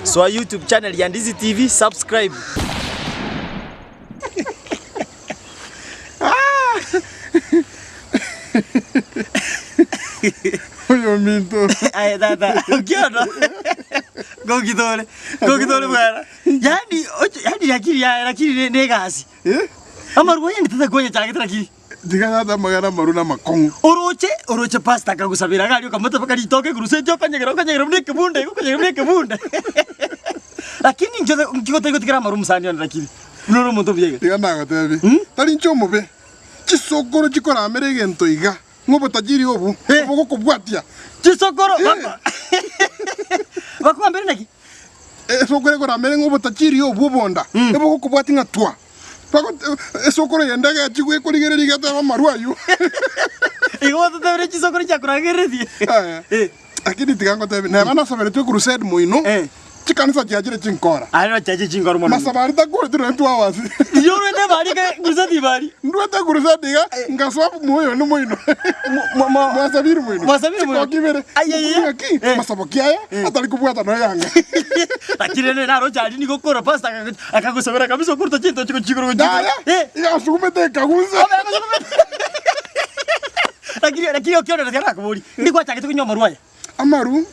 Soa YouTube channel ya Ndizi TV, subscribe. Oyominto. Aye tata, okiono. Ngokitore, ngokitore bwana. Yaani oche yaani lakini yaye lakini ne ne egasi. Eh? Amarwa yaani tata kwanyachagete lakini. Tiga tata amagena amaru namakong'u. Oroche, oroche pastor akagosabera iga aria okamotebia mpaka ritoke egurusu echi okonyegera okonyegera buna ekebunda iga okonyegera buna ekebunda. Lakini inche nki gotari gotigera amaru omosani one lakini, buna ore omonto omuya iga. Tiga nagotebie, tari inche omobe, chisokoro chikoramera egento iga, ng'a obotajiri obo obogokobwatia. Chisokoro bako bakwambere naki? Esokoro ekoramere ng'a obotajiri obwo obonda, ebogokobwatia ng'a twa. Esokoro eyende egechigwa ekorigereria egeteba amarwa ayio. Igo gwatotebire chisokoro chiakoragereretie. Eh. Lakini tiga ngotebie, neba nasaberetwe crusade moino, Eh. chikanisa chiachire chinkora. Aye nochiache chinkora mono. Masabo aria takoreti nonye two hours. Riria orwete ebari eke crusade ibari. Ndwete crusade iga, ngasoa moyo one moino. Mo- mo- Mwasabiri moino. Mwasabiri moino. Chikoki ibere. Ai, ai, ai. Ng'aki, Eh. masabo ki aya, Eh. atari kobwata nonya yanga. Lakini rende naroche aria nigo okora pastor akago- akagosabera kabisa okoruta chintochi gochia igoro gochia igoro. Yaya, Eh. iga asugumete ekagusa. Obe agosugumete. Lakini lakini okiona tiga nakoboria, ndi gwachagete konywa amarwa aya? Amaru,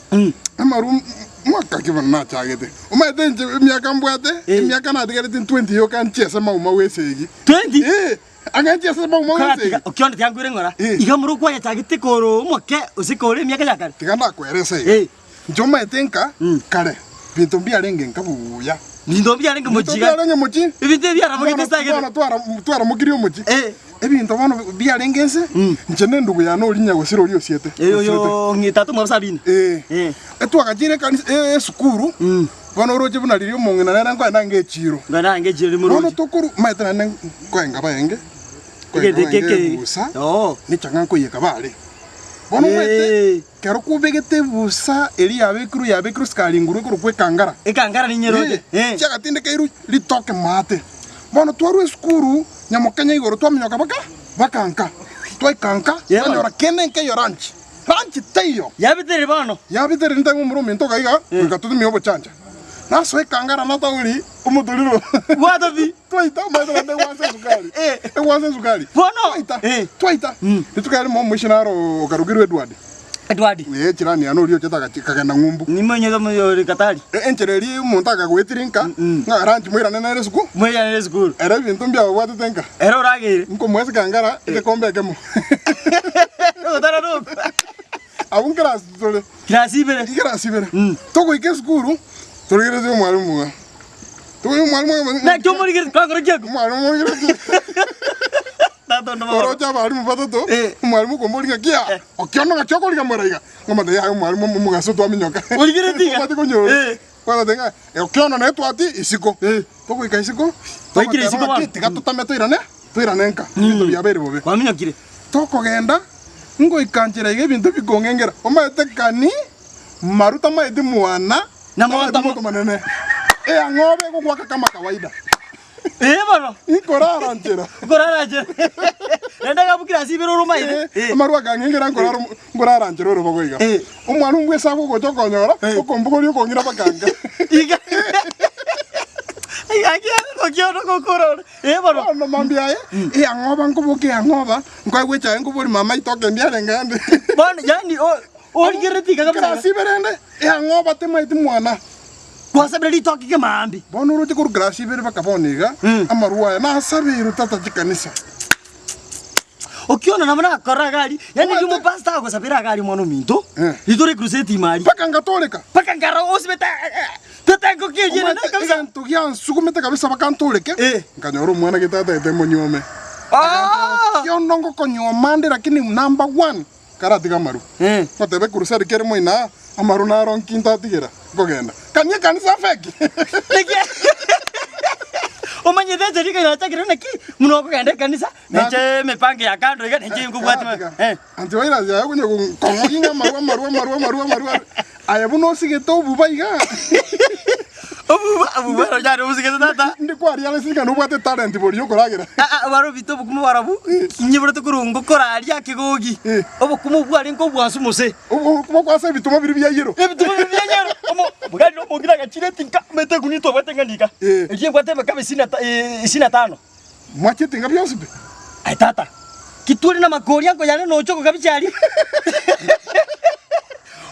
amaru mwaka ki bono nachagete. Omanyete inche emiaka mbwate, Eh. emiaka natigarete 20 yoka nchiese maumau esegi. 20? Eh, ang'e nchiese maumau Kora esegi. tiga okiona tiga nkoire ng'ora. Eh. Iga omoro kwayachagete koro omoke gose kore emiaka ya kare. Tiga ndakwerese iga. Eh. Inche omanyete nka Mm. kare, binto mbiarenge nka buya. Binto mbiarenge Binto mochie iga. mbiarenge mochie. Ebinto ebi biaramogete Bono ase agete. bono twara- twaramokirie omochie. Eh. Ebinto bono biarenge ense, Mm. inche na endugu yane oria nyagosira oria osiete. Eh, osiete. oyo ng'i tata omwabo Sabina. Eh. Eh. Etwagachire ekanisa e- esukuru, Mm. bono oroche buna riria omong'ina nere nkoenda ange echiro. Nkoenda ange echiro Bono rimoroche. tokoru omanyete naende nkoenga baenge, nkoenga Egento eke baenge eke. ebusa, Oo. nechang'a nkoiyeka bare. Bono omanyete, Eh. kero kwobegete ebusa eria yabekirwe yabekirwe sukari nguru ekorokwa ekangara. Ekangara ninyeroche. Eh, Eh. chiagatindekeiru ritoke maate. Bono twarwa esukuru, Nyamokenya igoro twaminyoka baka baka nka. Twaika nka, Yeah, twanyora kende nkeiyo lunch. Lunch teiyo. Yabiterire bono. Yabiterire ntabe omomura ominto iga iga, goika totumie obochancha. Nasoa ekangara natauri omotoriro. Bwata pi. Twaita omanyete naende egwansa esukari. Eh. Egwansa esukari. Bono. Twaita. Eh. Twaita. Mm. Rituko erimo omoisia naro okarokirwe Edward. Edward. Eh, echirani yane oria ochete agachi kagenda ng'umbu. Nimenyete omoyori Katari. E- Enchera eria omonto akagoetire nka, Mm. ng'a lunch moirane nere esukuru. Moirane esukuru. Ere ebinto mbiababwatete nka. Ere orageire. Nkomoa esikangara egekombe ekemo. Ogotara nokwa. Abwo nkerasi tore. Kirasi ibere. Ikerasi ibere. Mm. Togoika esukuru, torigeretie omwalimu iga. Togoika omwalimu iga. Naki omorigeretie kwakora ki akwo? Omwalimu omorigeretie. Tata onde bono. Oroche abalimu batato, Eh. omwalimu okomboria ng'a kia, okiondo ng'aki okoriga mwera iga? Ng'omotebia yaya omwalimu omogaso twaminyoka. Origeretie iga? Obwate konyora. Eh. Kwagoteba ng'a eh, okiondo naye twati isiko. Eh. Togoika isiko, Twaikire togoteba isiko ng'aki bono. tiga totame toirane, toirane nka, ebinto biabeire bobe. Kwaminyokire. Tokogenda, ngoika nchera iga ebinto bikong'engera, omanyete kani, maru tamaeti mwana, Na monto tamaeti monto monene. Eyang'obe egogwaka kama kawaida. Ee bono. Nkorara nchera. Nkorara nchera. Naende agabukire ase ibere ore omaete. Eh, amarwa akang'engera nkorara nkorara nchera orobago iga. Eh. Omwana ombwese agogocha okonyora, Eh. okombogoria okong'ira bakanga. Iga. Iga kiare gokiono gokora ore. Ee bono. Bono mambia aye, eyang'oba nkoboka eyang'oba, nkoegwa echae nkobori mama itoke ndiarenge ande. Bono yaani o- origerereti iga kabisa. Class ibere ende, eyang'oba temaeti mwana. Gwasabire ritoke kemaambia. Bono oroche korwa class ibere baka bono iga, Mm. amarwa aya nasabeirwe tata chikanisa. Okiona nabo nakora iga aria, yaani Omanyete- riria omopastor agosabera iga aria omwana ominto, Eh. ritore crusade ime aria. Mpaka ngatoreka. Mpaka nkara osibete totengokia Omanyete kabisa. egento giansugumete kabisa bakantoreke, Eh. nkanyora omwana gete atagete monyuome. Ah! Kiondo ngokonyuoma nde lakini number one karatiga amaru. Eh. Ngotebe crusade kere moino aa, amaru naro nki ntatigera, nkogenda. Kanywe ekanisa feki. Naki omanyete enchera iga yachakire naki buna okogenda ekanisa, Na- nenche emipango ya kando iga nenche nkobwati Karatiga. eh. Antivirus yaye konya kong'ogia ng'a amarwa amarwa amarwa amarwa amarwa aye buna osigete obuba iga. Obuba, obuba onyare obosigete tata. Ndi kwarialese ng'a nobwate etalent boria yokoragera. Ah, ah, barobite obokima barabwo, inyeborete korwa ngokoraria ekegogi. Eh. Obokima obwo bwarenge obwansu mose. Obokima kwase ebituma biria bia yellow. Ebituma biria bia yellow. Omo, bwari na omongina agachira etinga, omanyete egunia twabwate ng'a niga. Eh. Eria ebwate emekabe isini na ta- eh, isini na tano. Mwache etinga bionsi pi. Aye tata, ki twore namakori ango yane nocha ogokabicha aria?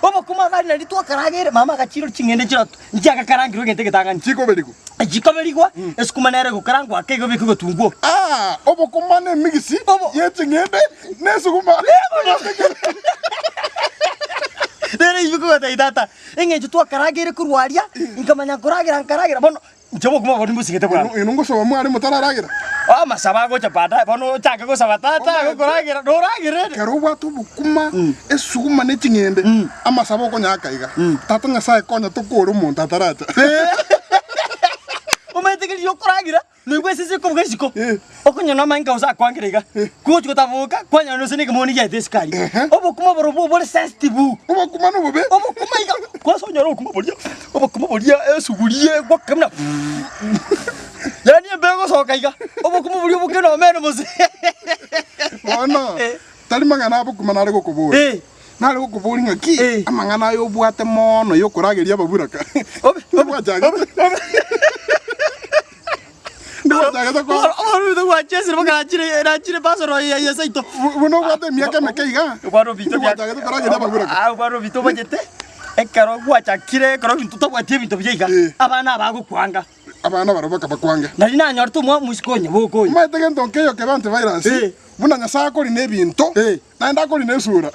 Obokima agari nari twakarageire, mama agachira ching'ende chira nchiagakarangirwe egento egetang'ani. Chikoberigwa. Chikoberigwa, esukuma nere egokarangwa ake igo ebekwe egetunguo. Ah, obokima na emigisi Obo- ye ching'ende na esukuma. Rero eyio kogotebia tata, eng'encho twakarageire korwa aria, nkamanya nkoragera nkaragera, bono Inche obokima obo nimbosigete bwango. Inwe ngosaba mware motararagera. Amasabo agocha baadaye, bono ochake gosaba tata agokoragera, noragere. Ekero obwate obokima, esuguma ne ching'ende, amasabo okonyaka iga, Tata Nyasae konya tokore omonto ataracha. Omanyete riria okoragera, noigwe esese ekobuga isiko, Eh. okonyora amainka gose akwangire iga, gochi gotaboka, kwanyora nonye nekemoni giaete esukari. Ehe. Obokima oborobwo bore sensitive. Obokima nobobe. Obokima iga, kwanza onyore obokima boria. Obokima boria esuguria egwake buna yaani embeo egosoka iga, obokima boria oboke nomeno mose. Bono, Eh. tari mang'ana abokima nare gokoboria. Eh. Nare gokoboria ng'aki, Eh. amang'ana aya obwate mono yokorageria ababuraka. Obe, obe, Ndibwachagete. Ndibwachagete ko Oborobito gwachesire boka nachire nachire pastor ya ya seito. buna obwate emiaka emeke iga. Obwarobito Ndibwachagete korageria ababuraka. Ah, obwarobito obachete ekero gwachakire ekero ebinto tobwati ebinto buya iga, Eh. abana abagokwanga. Abana barabwo bakabakwange. Nari nanyorete omwa omoiseke onye boka oyo. Omanyete gento nkeiyo kebe antivirus, Eh. buna Nyasae akorina ebinto, Eh. naende akorina esura.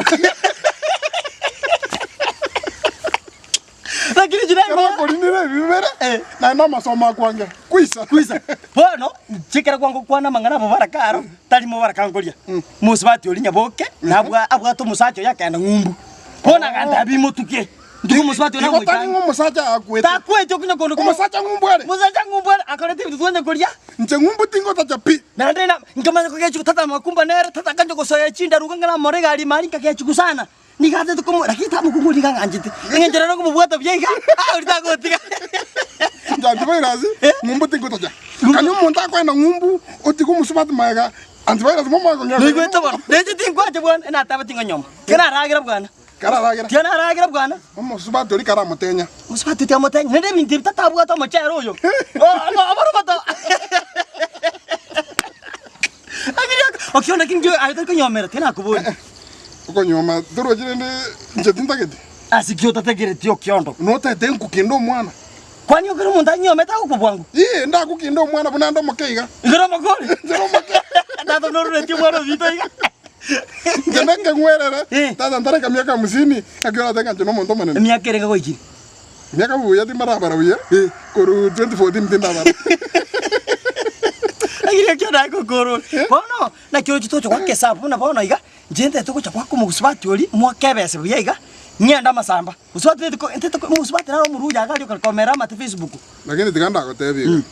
Lakini chire Ekero akorinire ebi bibere, Eh. naende amasomo akwange kwisa. Kwisa. Bono, inche ekero kwangokwana amang'ana abo baraka aro, tari mobaraka nkoria. Mosubati oria nyaboke, nabwa abwate omosacha oye akaenda ng'umbu. Bono agantebia imotuke, ntuke omosubati oria Igo tari namoitange. ng'a omosacha akwete. Takwete okonya kondo komo. Omosacha ng'umbu are. Mosacha ng'umbu are, akorete ebinto twanya koria. Inche ng'umbu tingotacha pi. Naende na nkamanya kogechigwa tata makumba nere, tata akancha gosoera chindaruga ng'a namore egari ime aria nkagechigwa sana. Nigo atete komo, lakini tamokungu nigo ang'anchete. Eng'encho rero okomobwata buya iga, ah, oria tagotiga. Inche antivirus, Eh? ng'umbu tingotacha. Kanya omonto akoenda ng'umbu, otige omosubati magega, antivirus momoe kong'ea Noigwete bono, nenche tinkwancha bwana, nateba tingonyoma. Tiga naragera bwana, Kararagera. tiga naragera bwana. Omosubati oria karamotenya. Omosubati oria amotenya, naende ebinto ebi tatabwate omochere oyo. Oborogoto. Lakini okiona lakini ndio aye tari konyomera, tiga nakoboria. Okonyuoma torochi rende inche tintageti. Ase ki otategereti okiondo? Notaete nkukinde omwana. Kwani ekero omonto anyuomete agokwa bwango? Ee, ndagukinde omwana buna ande omoke iga. Igoro omoke ore? Inche nomoke. Tata noruretie omwana ominto iga. Inche nekeng'werere. Eh. Tata ntareka miaka hamsini, naki orate ng'a inche nomonto omonene. Emiaka erenge goikire? Miaka buya timbarabara buya, korwa 2014 tindabara. Lakini ekio nagokorora. Bono, naki oroche tocha goaka esabu buna bono iga, Inche ntete gocha goaka omosubati oria, moake ebese buya iga, ng'ende amasamba. Mosubati ntete ko ntete ko omosubati naro omoruya iga aria okare komera amate Facebook. Lakini tiga ndagotebie iga,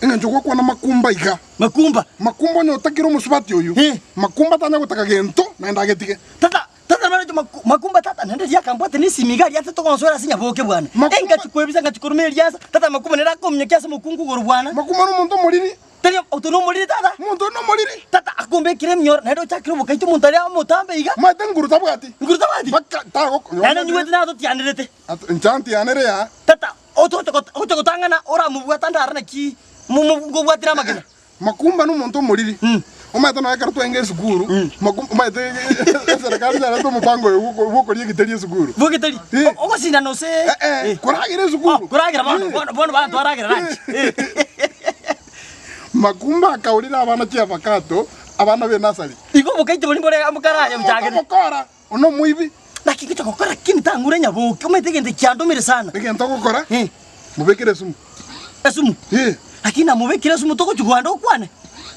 eng'encho gwakwana makumba iga, Makumba. makumba onye otakire omosubati oyio, Eh. makumba tanya gotaka gento naende agetige. Tata, tata naro maku makumba tata naende riria akambwate na esimi iga aria atete gonsoera ase nyaboke bwana. Makumba- Engachi koebisa ngachi koruma eriasa, tata makumba nere akominyokia ase omokungu igoro bwana. Makumba nomonto omoriri. Tari oto nomoriri tata. Omonto oyo nomoriri. Tata akombekire emioro naende ochakire obokaiti omonto aria omotambe iga. Omanyete nguru tabwati. Nguru tabwati? Mpaka tagoko. Naende nyigwete natotianerete. At- Inche antianere yaa. Tata otoche got- oche gotang'ana oramobwata ndare naki momo nkobwatire amagena. Makumba nomonto omoriri. Omanyete nonya ekero twaenga esukuru, makumba omanyete eserekari yarete omopango oyo bwo bwokoria egeteri esukuru. Bw'egeteri? Eh. O- Ogosindana ose Eh, eh, Eh. koragera esukuru. Oh, koragera bono, Eh. bono bono abanto baragera lunch. Eh. Makumba akaurera abana chiavakato, abana b'enasari. Igo obokaiti boria mbore mokaraye bochagete. Omokora, one omoibi. Naki ngocha gokora ki ntang'ure nyaboke, omanyete egento kiandomire sana. Egento ogokora, Eh. mobekere esumu. Esumu? Eh. Lakini namobekire esumu togochia kogenda okwane?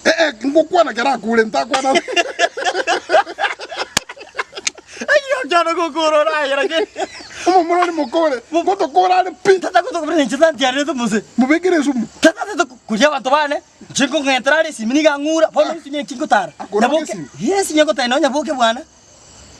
Eh, eh, ngokwana kera akure, ntakwana. Ayio okiana gokorora aye lakini. Omomura ore mokore, ngotokora are pi. Tata gotokora inche tantiarete mose. Mobekere esumu. Tata tata koria abanto bane, inche nkong'entera are esimi niga ang'ura, bono inche ninki ngotara. Akore Nyaboke, esimi? yes inye ngotara nonya nyaboke bwana.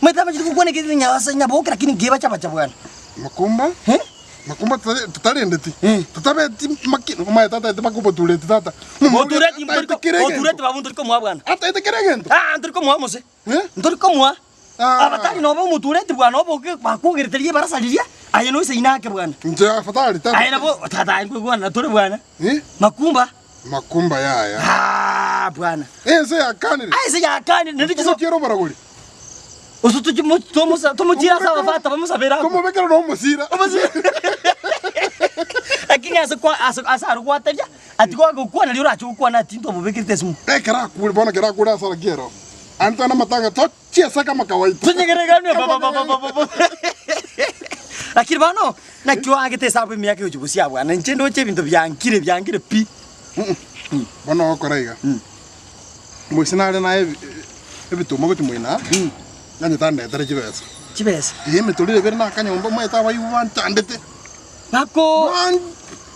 Omanyete amachete gokwana ekeri nyase nyaboke lakini nkebacha bacha bwana. Makumba, Eh? Makumba totare- totarendeti Eh. totabeti maki omaye tataete mpaka obotureti tata Otureti Ataete kera egento. otureti babu ntori komoa bwana. Ataete kera egento Ah, ntori komoa mose. Eh? Ntori komoa. Ah. Abatari nobe omotureti bwana oboke bakwogerete riria ebarasa riria, aye noise inake bwana. Inche afadhali tata. Aye nabo tata aye nkoigwana tore bwana. Eh? Makumba. Makumba yaya. Ah, bwana. Ense yakanire. Aye ense yakanire naende chiso Tomochiere oboragori. Oso tochi- tomosa- tomochiere ase abafata bamosabere abwo. Tomobekere na omosira. Lakini ase kwa ase ase aro gwateria, ati gwagokwana riria orache gokwana ati ntomobekerete esimu. Ekero akure bono ekero akure ase araki ero. Anto namatanga tochiesa kama kawaida. Tonyegereganwe ba ba ba ba ba ba ba. Lakini bono, naki oagete esabu emiaka egochia bosia bwana, inche ndoche ebinto biankire biankire pi. Bono ogokora iga. Moise nare naye ebi- ebituma gochia moino aa, onye tandetere chibesa. Chibesa. Ee emetoriro ebere na akanyomba omanyete abaibwa banchandete. Bako Ban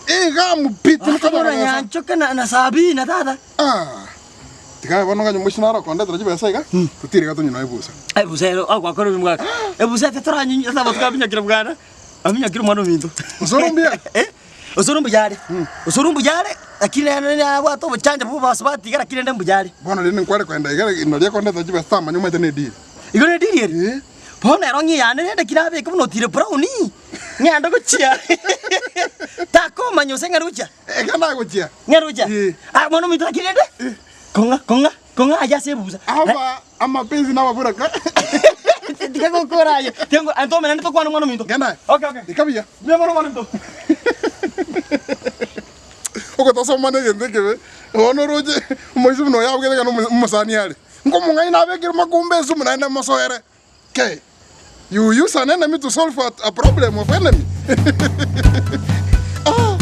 iga amo pi bakobora tinkonyora besa. nyanchoke na na Sabina tata. Ah, tiga bono nganye moise naro okondetera chibesa iga, totire iga tonywe nonya ebusa. Ebusa ero ogwakora obi mwaka. Ebusa tetoranywa ase amatuko aminyokire bwana. Aminyokire omwana ominto. Osoro mbuya? Eh, osoro mbuya are. Osoro mbuya are, lakini nere nabwate obochanja bwa obosubati iga lakini rende mbuya are. Bono rende nkware kogenda iga naria akondetera chibesa tamanya omanyete ne ediri. Igo ne ediri ere? Eh. Bono ero ng'a eyane rende ki nabeke buna Otile Brown, ng'ende gochia takomanya gose ng'ende gochia. Ekero nagochia. Ng'ende gochia? Eh. Ah, bono ominto lakini rende, kong'a kong'a kong'a aye ase ebusa. Aba amapenzi na ababuraka. Tiga gokora aye. Tiga ngo- aye tomenane tokwane omwana ominto. Genda aye. Okay, okay. Ika buya. Mbuya mono omwana ominto. Ogotasomana egento ekebe, bono oroche omoisia buna oyo abugete ng'a nomo- omosani are. Nkomong'aini nabekire makumba esumu naende mosoere. Kei, you use an enemy to solve a, a problem of enemy. Ah.